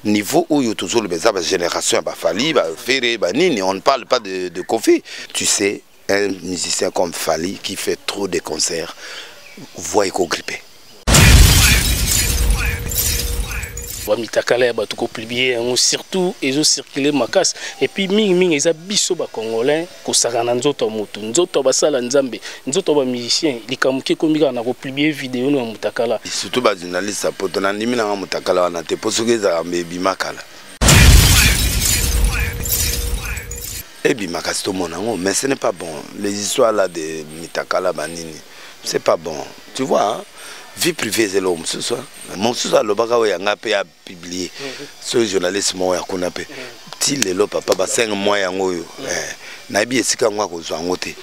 Niveau oyo tozoloba eza bagénération ya baFally, baFerre, banini. On ne parle pas de Koffi. Tu sais, un musicien comme Fally qui fait trop de concerts, voix ekogrippe. Bamitakala ya bato kopublier yango, surtout ezocircule makasi. Et puis mingimingi eza biso bacongolais kosaka na nzoto ya motu, nzoto ya basala Nzambe, nzoto ya bamusicien. Likambo ki ekomi kaka na kopublier video no ya motakala. Surtout bajournaliste ya poto. Nandimi nanga motakala wana te, mpo soki ezalaka mbe ebima kala, ebima kasi tomona yango. Mais ce n'est pas bon, les histoires là de mitakala, banini, c'est pas bon, tu vois, hein? Vie privée eza eloko mosusu. Mosusu alobaka oyo yanga mpe apublier. Soki journaliste moko ya kuna mpe ti lelo, papa, ba 5 mois yango oyo, nayebi esika yango akozwa yango te,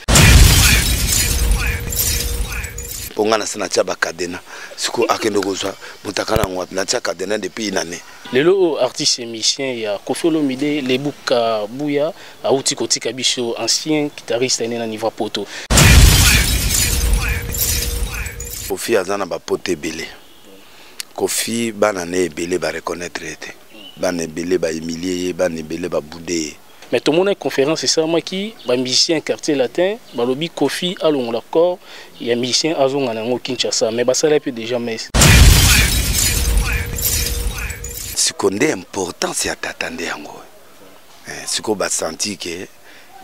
mpo ngai nasi natia bacadenas. Sikoyo akende kozwa motakala yango wapi? Natia cadenas depuis une année. Lelo oyo artiste musicien ya Koffi Olomide, Lebuka Buya, auti kotika biso, ancien guitariste ene na niveau poto. Koffi aza na bapoto ebele. Koffi, bana ne ebele bareconnaître ye te, bana ebele bahumilie ye, bana ebele babude ye. Mais tomona conférence esalamaki, bamusicien Quartier Latin balobi Koffi alongola corps ya musicien, azonga na yango Kinshasa. Mais basala mpe déjà messe. Siko nde importance ya tata nde yango. Sikoyo basanti ke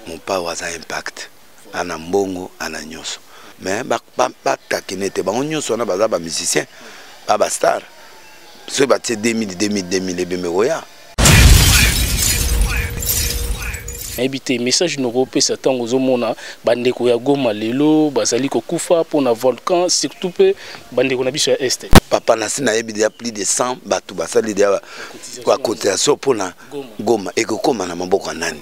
mopao aza impact, ana mbongo, ana nyonso, mais batakene te. Bango nyonso wana baza bamusicien, ba bastar. Soki batie 2000, 2000, 2000, ebembe koya. Nayebi te message noko opesa ntango ozomona bandeko ya Goma lelo bazali kokufa mpona volcan, surtout mpe bandeko na biso ya Est. Papa, nasi nayebi deja plus de 100 bato basali deja bacotisation mpona Goma. Ekokóma na maboko ya nani?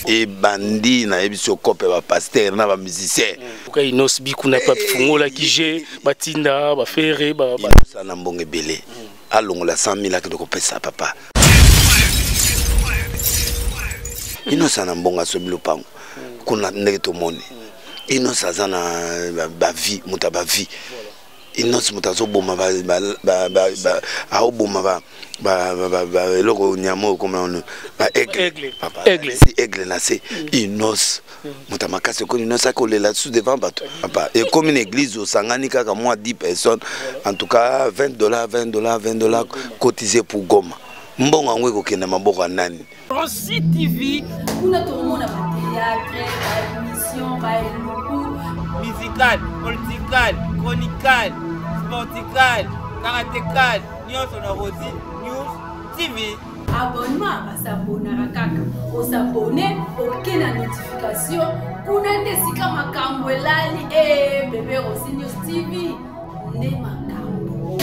Ebandi, nayebi so kope bapasteur na bamusicien. Oka Innoss'B kuna mpe afungolaki je batinda baFerre. Osala na mbongo ebele, alongola 100 000, akende kopesa papa. Innoss na mbongo, asobi lopango kuna. Ndenge tomoni Innoss aza na bavie, moto ya bavie. Innoss moto azoboma, aoboma eloko nyama oyo komona baaigle, si aigle na se. Innoss moto ya makasi ekomi. Innoss akolela su devant bato, papa. Ekomi na église, osangani kaka mwa 10 personnes, en tout cas 20 dollars, 20 dollars, 20 dollars cotisé pour Goma. Mbongo yango ekokende maboko ya nani? Rossy TV. Kuna tokomona bathéâtre, baémission, baeluku. Musical, political, chronical, sportical, karatécal, nyonso na Rossy News TV. Abonnement, basabonaka kaka osabone, oke na notification. Kuna nde esika makambo elali. E bebe, Rossy News TV nde makambo.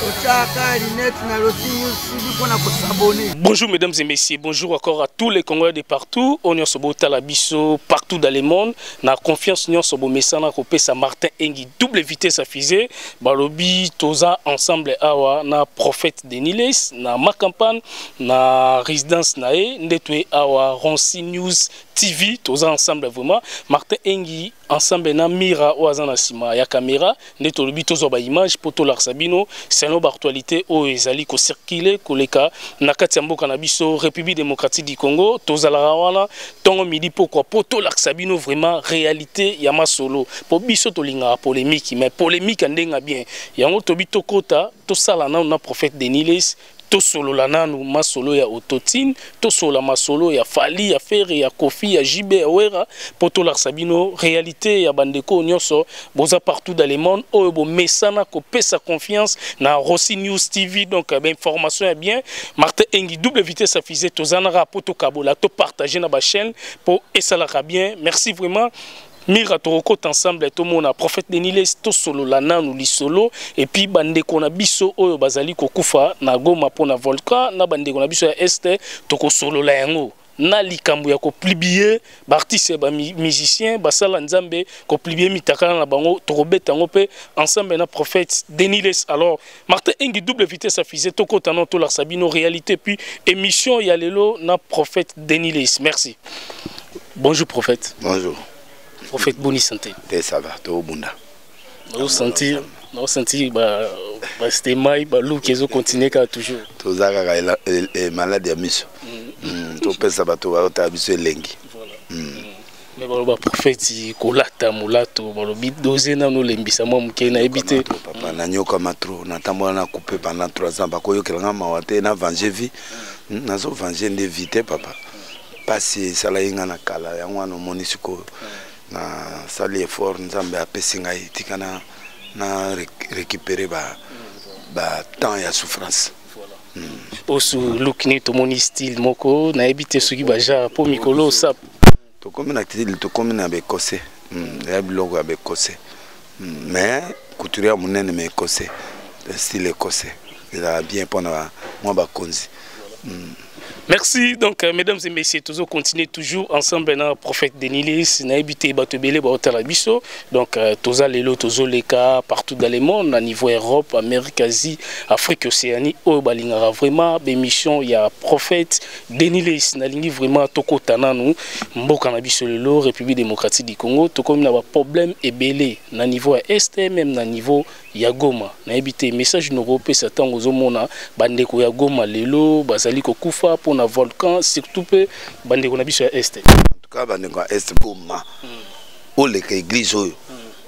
Otyaka linete na Rossy News TV mpona kosabone. Bonjour mesdames et messieurs, bonjour encore à tous les Congolais de partout. Oyo nyonso botala biso partout dans le monde. Na confiance nyonso bomesana kopesa Martin Engi, double vitesse à fusée. Balobi toza ensemble awa na prophète Deniles na ma campagne na résidence na ye ndetwe awa Ronsi News TV. Toza ensemble vraiment. Martin Engi ensemble na Mira oyo aza na nsima ya caméra nde tolobi tozwa baimage mpo tolakisa bino selon baactualité oyo ezali kocircule, koleka na kati ya mboka na biso République démocratique du Congo. Tozalaka wana ntongo, midi, pokwa mpo tolakisa bino vraiment réalité ya masolo, mpo biso tolingaka polémique, mais polémique ya ndenge bien. Yango tobi tokota, tosala nanu na prophète Deniles, tosolola nanu masolo ya autotune, tosolola masolo ya Fally, ya Ferre, ya Koffi, ya JB, ya Wera, mpo tolakisa bino réalité ya bandeko nyonso boza partout dans le monde oyo bomesana kopesa confiance na Rossi News TV. Donc bainformation ya bien, Martin Engi, double vitesse à fusée. Tozanaka mpo tokabola, topartage na bachaîne mpo esalaka bien. Merci vraiment Mira. Tokokota ensemble, tomona prophète Deniles, tosolola nanu lisolo. Et puis bandeko na biso oyo bazali kokufa na Goma mpona volcan, na bandeko na biso ya Est, tokosolola yango na likambo ya kopublier baartiste, bamusicien, basala Nzambe, kopublier mitakala na bango. Tokobeta yango mpe ensemble na prophète Deniles. Alors Martin Engi, double vitesse à fusée, tokota nano, tolakisa bino réalité, puis émission ya lelo na prophète Deniles. Merci. Bonjour prophète. Bonjour. Prophète, boni santé? Te, ça va, tobunda. Ozosentir? Naosentir bastemai baluki ezocontinue kaka toujours. Toza kaka malade ya miso. Topesa bato baotala biso elengi. Mais baloba prophète kolata molato, balobi dose nano, olembisa mwa moke, nayebi te. Papa, nanyokama trop, natambola na coupe pendant 3 ans. Bakoyokelanga mawa te na venger vie, nazo venger nde vie te, papa. Mpasi esalaki nga na kala, yango wana omoni sikoyo nasali effort. Nzambe apesi ngai tika na récupérer ba temps ya souffrance. Osu look nini? Tomoni style moko, nayebi te soki bagenre mpo mikolo osap. Tokomi na style, tokomi na baécossais, ya biloko ya baécossais, mais couturier ya monene, mais écossais, style écossais ezalaka bien mpona mwa bakonzi. Merci. Donc, mesdames et messieurs, toujours continuer toujours ensemble na prophète Denis Lessie, nayebi te bato ebele baotala biso. Donc, toza lelo tozoleka partout dans le monde, na niveau Europe, Amérique, Asie, Afrique, Océanie, oyo balingaka vraiment bémission ya prophète Denis Lessie. Nalingi vraiment tokota nanu mboka na biso lelo, République démocratique du Congo. Tokomi na ba problème ebele na niveau ya Est, même na niveau ya Goma. Nayebi te message noko opesa ntango ozomona bandeko ya Goma lelo bazali kokufa mpona volcan, surtout mpe bandeko na biso ya Est. En tout cas, bandeko ya Est, Goma, oleka église oyo,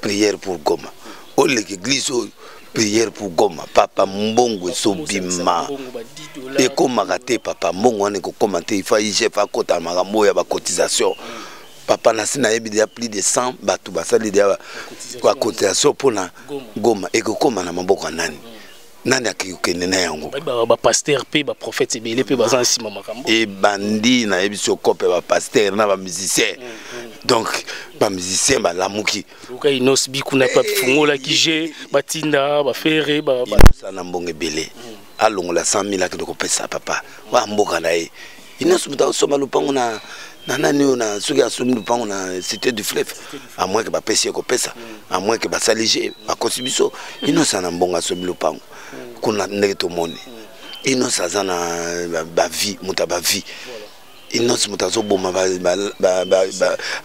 prière pour Goma, oleka église oyo, prière pour Goma. Papa, mbongo ezobima, ekomaka te, papa. Mbongo wana ekokoma te. Ifa IGF akota makambo oyo ya bacotisation, papa. Nasi nayebi deja plus de 100 bato basali deja bacotisation mpona Goma. Ekokóma na maboko ya nani? Nani akokende na yango? Bapasteur mpe baprophète ebele mpe baza na nsima makambo. Ebandi, nayebi so kope bapaster na bamusicien. Donc bamusicien balamuki. Oka Innoss'B kuna mpe afungolaki je batinda bafere. Osala na mbongo ebele, alongola 100 000, akende kopesa papa wa mboka na ye. Innoss'B moto akosomba lupango na nani oyo na soki asombi lupango na Cité du Fleuve, à moins ke bapesi ye kopesa, à moins ke basali je bakosi biso. Innoss'B na mbongo, asombi lupango kuna. Ndenge tomoni, Innoss'B aza na bavie, moto ya bavie. Innoss'B moto azoboma,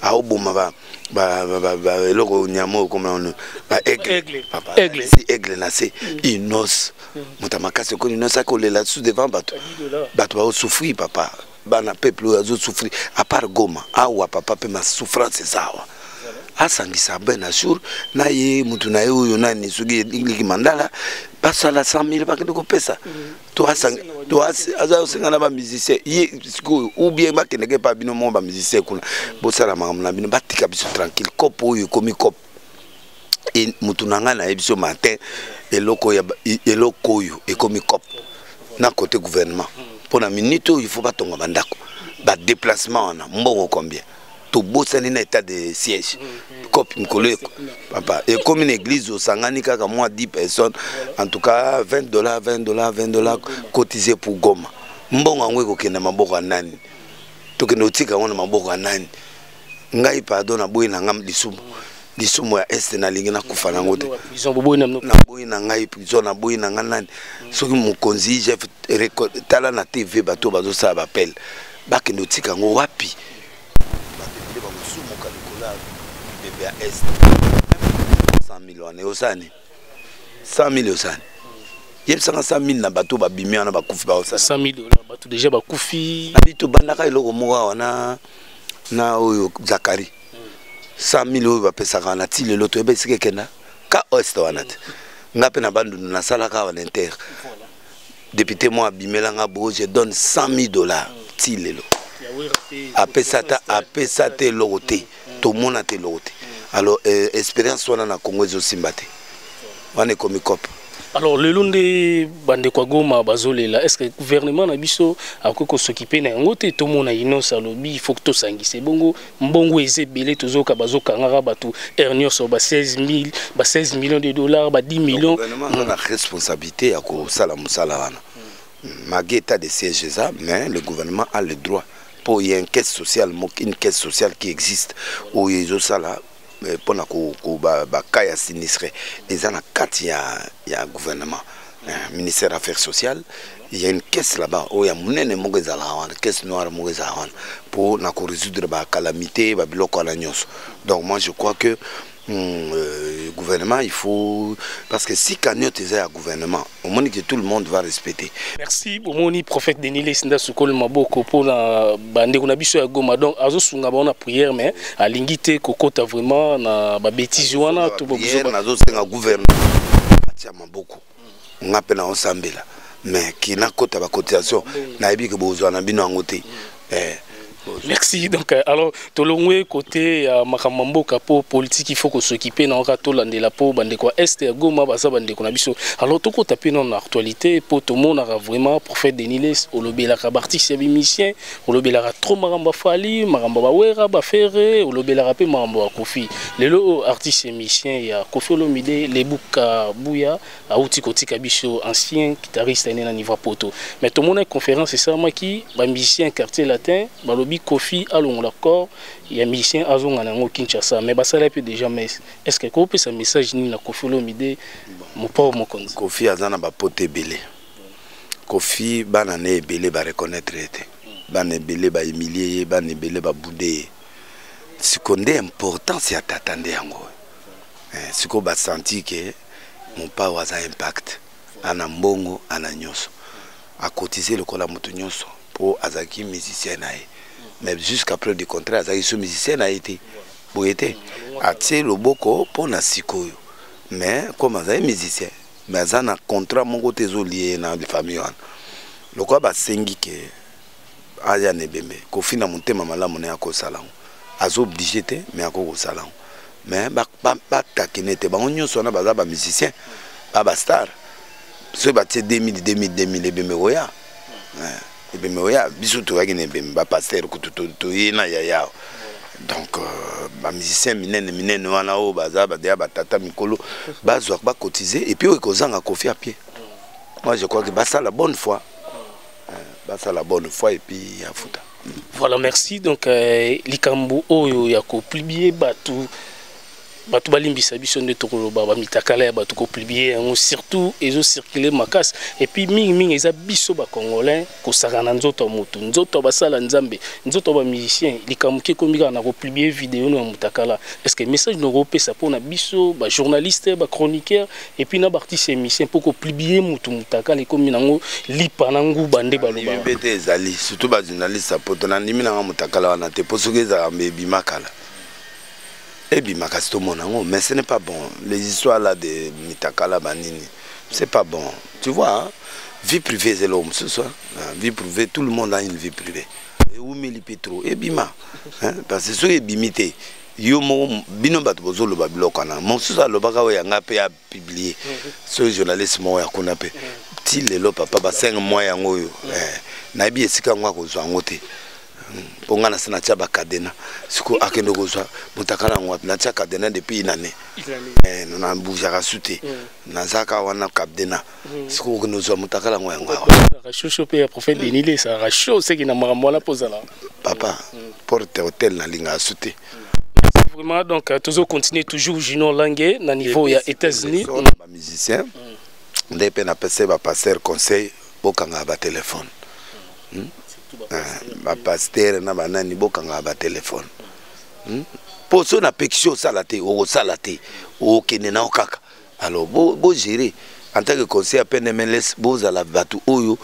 aoboma eloko nyama oyo komona baaigle, si aigle na se. Innoss'B moto ya makasi okoni. Innoss'B akolela su devant bato. Bato baosouffrir, papa. Bana peuple oyo azosouffrir, à part Goma awa, papa, mpe masouffrance eza awa. Asangisa ben assur na ye, mutu na ye oyo nani, soki eliki mandala, basala 100 000, bakende kopesa. To aza kosenga na bamusicien ye sikoyo, ou bien bakendeke epa bino moko bamusicien kuna, bosala makambo na bino, batika biso tranquille. Cope oyo ekomi cope. Mutu na ngai nayebi so matin, eloko oyo ekomi cope na côté gouvernement. Mpo na minute oyo, il faut batonga bandako, badéplacement wana mbongo combien? Tobosani na état de siège, cope mikolo papa ekomi na église, osangani kaka mwa 10 personnes, en tout cas 20 dollars, 20 dollars, 20 dollars cotisé pour Goma. Mbongo yango ekokende maboko ya nani? Tokende kotika yango na maboko ya nani? Ngai, pardon, naboyi na ngai lisumu, lisumu ya Est, nalingi nakufa nango te. Naboyi na ngai prison, naboyi na ngai nani. Soki mokonzi IGF, tala na TV, bato bazosala bapele, bakende kotika yango wapi? Bato ebele bakosumuka likolo ya bebe ya Est. 100 000 wana osala nini? 100 000 osala nini? Yebisanga, 100 000 na bato babimi wana, bakufi, baosala? 100 000 dollars, bato déjà bakufi. Nabi tobandaka eloko moko awa na oyo Zakari, 100 000 oyo bapesaka na ti lelo toyeba esika ekenda ka Est wana te. Nga mpe na Bandundu nasalaka awa na inter, député mo abimelanga bo je donne 100 000 dollars, ti lelo apesa ta, apesa te eloko te, tomona te eloko te. Alors expérience wana na Congo ezosimba te, wana ekomi cope. Alors lelo nde bandeko ya Goma bazolela. Est ce que gouvernement na biso akoki kosokipe na yango te? Tomona Innoss'B alobi il faut tosangisa ebongo, mbongo eza ebele. Tozoyoka bazokangaka bato heure nyonso, ba 16 000, ba 16 millions de dollars, ba 10 millions. Gouvernement aza na responsabilité ya kosala mosala wana malgré état de siège eza, mais le gouvernement a le droit mpo il y a une caisse sociale, une caisse sociale qui existe oyo ezosala mpona baka ya sinistre. Eza na kati ya gouvernement, ministère affaires sociales. Il y a une caisse là-bas oyo ya monene moko ezalaka wana, caisse noire moko ezalaka wana mpo na korésoudre bacalamité, babiloko wana nyonso. Donc moi je crois que Gouvernement, il faut, parce que si cagnotte eza ya gouvernement, omoni que tout le monde va respecter. Merci. Bomoni prophète Denis Lessi nda sukoli maboko mpona bandeko na biso ya Goma. Donc azosunga bango na prière, mais alingi te kokota vraiment na babêtises wana to. Prière, nazosenga gouvernement atia maboko. Nga mpe naosambela, mais ki nakota bacotisation, nayebi ke bozwa na bino yango te. Merci. Donc alors tolongwe côté ya makambo ya mboka, po politique il faut kos'occuper na kaka tolandela, po bandeko ya Est ya Goma baza bandeko na biso. Alors tokota mpe nano na actualité, po tomonaka vraiment prophète Denis Lessi olobelaka baartiste ya bamusicien, olobelaka trop makambo ya Fally, makambo ya baWerra, baFerre, olobelaka mpe makambo ya Koffi. Lelo oyo artiste ya musicien ya Koffi Olomide, Lebuka Buya, auti kotika biso, ancien guitariste ene na niveau poto. Mais tomona conférence esalamaki, bamusicien Quartier Latin balobi Koffi alongola corps ya musicien, azonga na yango Kinshasa, mais basala mpe déjà messe. Est ce que kopesa message nini na Koffi Olomide, mopao mokonzi? Koffi aza na bapote ebele. Koffi, bana na ebele bareconnaître ye te, bana ebele bahumilie ye, bana ebele babude ye. Siko nde importance ya tata nde yango. Sikoyo basanti ke mopao aza impact, ana mbongo, ana nyonso, akotize lokola moto nyonso mpo azalaki musicien na ye. Mais jusqu'à preuve du contraire, azalaki so musicien na ye te, boye te, atie loboko mpo na sikoyo. Mais comme azali musicien, mais aza na contrat moko te ezolie ye na famille wana. Lokola basengi ke aya na ebembe, Koffi na motema malamu na ye akosala yango. Aza obligé te, mais akoki kosala yango. Mais batakene te, bango nyonso wana baza bamusicien, ba bastar. Soki batie 2000, 2000, 2000, ebembe koya, ebembe koya. Biso toyaki na ebembe, bapaster kutu toye na yaya. Donc bamusicien minene minene wana oyo baza badeya, batata mikolo, bazwa bacotiser et puis oyo ekozanga, Koffi à pied. Moi, je crois que basala bonne foi, basala bonne foi et puis afuta. Voilà, merci. Donc likambo oyo ya kopublier bato, bato balimbisa biso nde tokoloba, bamitakala ya bato, kopublier yango surtout ezocircule makasi. Et puis mingimingi eza biso bacongolais kosaka na nzoto ya motu, nzoto ya basala Nzambe, nzoto ya bamusicien. Likambo ke ekomi kaka na kopublier video no ya motakala. Est ce que message nokopesa mpona biso bajournaliste, bachroniqueur et puis na baartiste ya musicien, mpo kopublier motu motakala ekomi nango lipa na nguba nde balobaka? Mpe te, ezali surtout bajournaliste ya poto. Nandimi nanga motakala wana te, mpo soki ezalaka ebima kala, ebima kasi tomona yango. Mais ce n'est pas bon, les histoires là de mitakala banini, c'est pas bon, tu vois, hein? Vie privée eza eloko mosusu. Vie privée, tout le monde a une vie privée. Ewumeli mpe trop, ebima, parce que soki ebimi te, yo moko, bino bato bozoloba biloko wana, mosusu alobaka oyo yanga mpe apublier. Soki journaliste moko ya kuna mpe ti lelo, papa, ba 5 mois yango oyo, nayebi esika yango akozwa yango te, mpo nga na se natia bacadenas. Siko akende kozwa motakala yango wapi? Natia cadenas depuis une année, nabougeaka su te, nazaka wana cadenas. Siko okende ozwa motakala yango yango awa? Shosho mpe ya prophète Denis Lessi ezalaka chaud, seki na makambo wana mpo ozala. Papa, porte hotel nalingaka su te. Vraiment, donc toujours continuer, toujours Junior Lange na niveau ya États-Unis. Bamusicien nde mpe napesa bapaster conseil: bokangaka batelefone. Bapaster na banani, bokangaka batelefone, mpo so napekisi osala te, okosala te, okende nao kaka. Alors bogérer en tant que conseil ya PNMLS, bozala bato oyo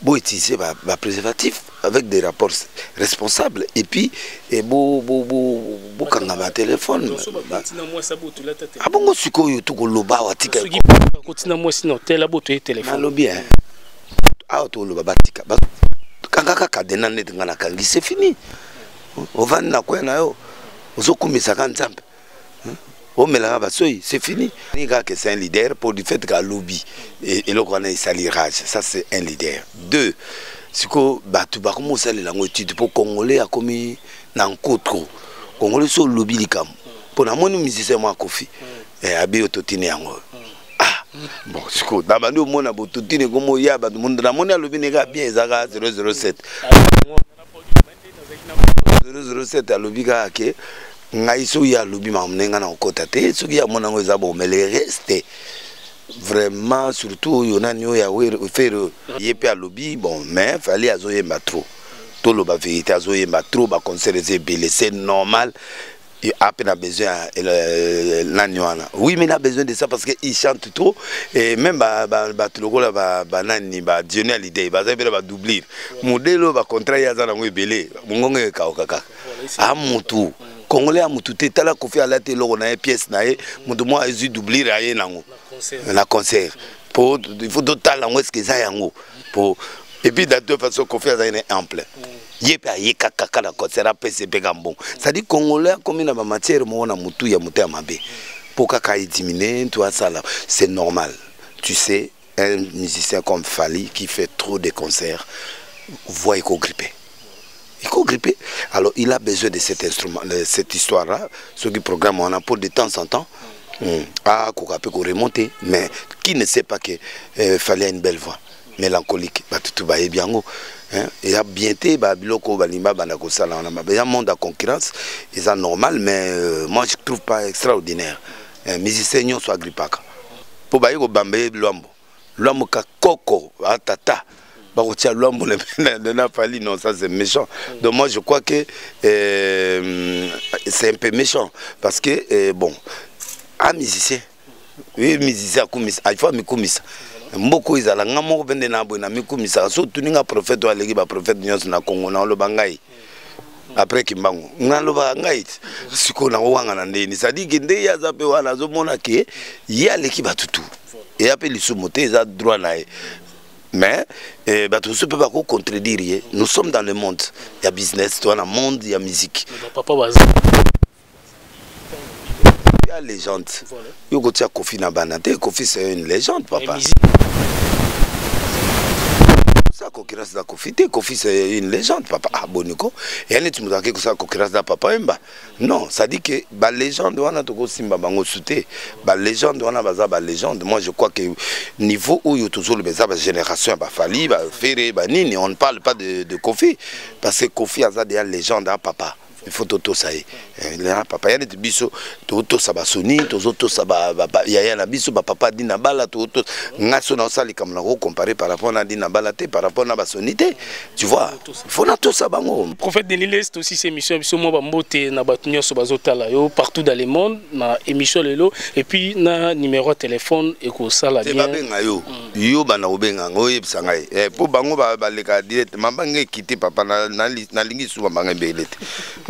boutiliser bapréservatif avec des rapports responsables et puis bokanga batelefone. Abongo sikoyo tokoloba awa, tika. Kotina mwasi na hotel, aboto ye telefone. Nalobi awa toloba, batika, kanga cadenas neti nga nakangi, c'est fini. Ovandi na kwe na yo, ozokumisaka Nzambe, omelaka basoi, c'est fini. Kaka c'est un leader pour du fait kalobi eloko wana esali rage, ça c'est un leader. Deux, sikoyo bato bakomi kosalela yango étude, mpo Congolais akomi na nko trop. Congolais so olobi likambo, mpo namoni musicien moko akofi, abi ototine yango. Ah bon, sikoyo na bandi omona bototine ekomi oya bato. Namoni alobi neka bien, ezaka 007 007. Alobi kaka ke ngai soki alobi makambo ndenge ngai na kokɔta te, soki amona yango eza bon. Mais le reste vraiment, surtout oyo nani oyo ya Ferre oyo, ye mpe alobi bon. Mais Fally azoyemba trop, toloba vérité, azoyemba trop, baconcert eza ebele, c'est normal. A mpe na besoin ya nani wana. Oui, mais il a besoin de ça parce que il chante trop et même bato lokola banani, ba Johnny Hallyday, bazali mpe na badoublure. Modèle oyo bacontrat ye aza nango ebele, mongongo ekauka kaka. A mutu congolais ya mutu te. Tala Kofi, alati eloko na ye, pièce na ye, moto moko azwi doublure aye nango na concert po il faut totala yango, est-ce eza yango po. Et puis de toute façon, Kofi azali na ample, ye mpe aye kaka na concert, apesa mpe ka mbongo. C'est-à-dire congolais akomi na bamatière moko na motu ya moto ya mabe mpo kaka edimine to asala. C'est normal, tu sais, un musicien comme Fally qui fait trop de concerts, voix ekogrippe, ekogrippe. Alors il a besoin de cet instrument, de cette histoire là soki programme wana pour de temps en temps akoka mpe koremonter. Mais qui ne sait pas que Fally a une belle voix mélancolique? Bato tu bayebi yango. Eza bien te, babiloko oyo balingi babanda kosala wana mabe. Eza monde ya concurrence, eza normal, mais moi je trouve pas extraordinaire. Musicien nyonso agrippaka mpo baye kobamba ye Lwambo, Lwambo kakoko atata bakotia Lwambo na Fally. Non, ça c'est méchant. Donc moi je crois que c'est un peu méchant parce que bon, un musicien, oui, musicien akumisa, il faut amikumisa. Mboka oyo ezala nga moko mpe nde na boye na mikumisaka. So otuni nga, prophète oyo aleki baprophète nyonso na Kongo, na oloba ngai après Kimbangu, nalobaka ngai ti sikoyo nakowanga na ndeni. C'est-à-dire que nde ye aza mpe wana, azomona ke ye aleki bato tu. Eya mpe lisumu te, eza droit na ye. Mais bato mosusu mpe bakocontredire ye. Nous sommes dans le monde ya business, to na monde ya musique. Papa baza Ya légende, yo kotia Kofi na bana te. Kofi c'est une légende, papa. Kosala concurrence na Kofi te. Kofi c'est une légende, papa. Ah, boniko eya neti moto ake kosala concurrence na Papa Wemba. Non, ça dit que balégende wana tokosimba bango su te. Balégende wana baza balégende. Moi je crois que niveau oyo tozoloba eza bagénération ya baFally, baFerre, banini. On ne parle pas de Kofi parce que Kofi aza deya légende a papa. Il faut totosa ye papa. Ya neti biso totosa basoni, tozotosa yaya na biso, bapapa Dina Bala. Totosa ngai so naosala likambo, nakocompare par rapport na Dina Bala te, par rapport na basoni te, tu vois. Il faut natosa bango. Prophète Denis Lessie, aussi émission biso mwa bambote na bato nyonso bazotala yo partout dans le monde na émission lelo, et puis na numéro ya téléphone ekosala bien. Babenga yo, yo banda kobenga ngo, oyebisa ngai mpo bango baleka direct. Mabanga ekite, papa, nalingi su mabanga ebele te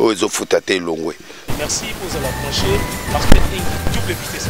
oyo ezofuta te, elongwe. Merci kozala branché. Martin Engi, double vitesse.